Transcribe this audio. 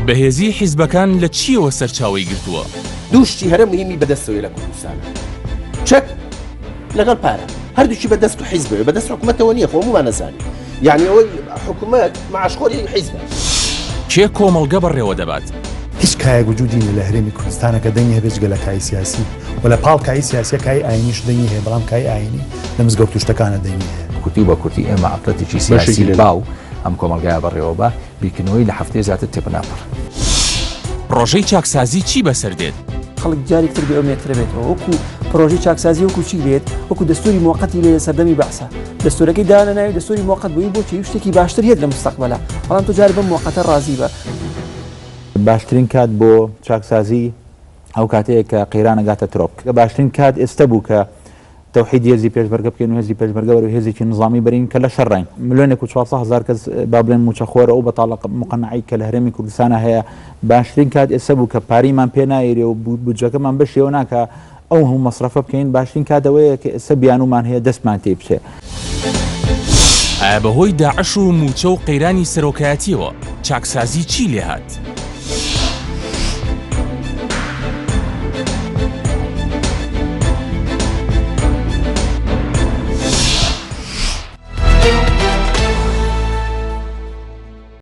بەهێزیی حیزبەکان لە چییەوە سەرچاوەی گرتووە؟ دوو شتی هەرە مهمی بەدەستەوەی لە کوردستانە چەک لەگەڵ پارە هەردووکی بەدەست و حیزبەوە بەدەست حکوومەتەوە نییە خۆ هەموومان نەزانین یعنی ئەوەی حکوومەت معاشخۆری حیزبە. کێ کۆمەڵگە بەڕێوە دەبات؟ هیچ کایەک وجودی نیە لە هەرێمی کوردستانە کە دەنگی هەبێ جگە لە کای سیاسی و لە پاڵ کای سیاسیە کای ئاینیش دەنگی هەیە بەڵام کای ئاینی لە مزگەوت و شتەکانە دەنگی هەیە. کورتی و بە کورتی ئێمە عەفرەتێکی سیاسی باو ئەم کۆمەڵگایە بەڕێوە بە، بیرکردنەوەی لە هەفتەیە زیاتر تێپناپەڕ. پڕۆژەی چاکسازی چی بەسەر دێت؟ خەڵک جارێک تر بێ ئومێدترە بێتەوە وەکو پرۆژەی چاکسازی وەکو چی لێت وەکو دەستوری موقتی لێ سەردەمی بەعسە دەستورەکەی دانە ناوی دەستوری موقت بووی بۆچی شتێکی باشتر هێت لە مستەقبەلە بەڵام تۆ جارێ بەم موقتە ڕازی بە. باشترین کات بۆ چاکسازی ئەو کاتەیە کە قەیران ئەگاتە ترۆپک. باشترین کات ئێستە بوو کە تەوحیدی هێزی پێشمەرگە بکەین و هێزی پێشمەرگە بەرەو هێزێکی نزامی بەرین کە لە شەڕین. ملیۆنێک و 400 هەزار کەس با بڵێن مووچەخۆرە ئەو بەتاڵە مقەنەعەی کە لە هەرێمی کوردستانا هەیە باشترین کات ئێستا بوو کە پارەیمان پێ نایرێ و بودجەکەمان بەشیەوە ناکا ئەو هەموو مەسرەفە بکەین باشترین کات ئەوەیە کە ئێستا بیانوومان هەیە دەستمان تێی بچێ. ئایا بەهۆی داعش و مووچە و قەیرانی سەرۆکایەتیەوە چاکسازی چی لێهات؟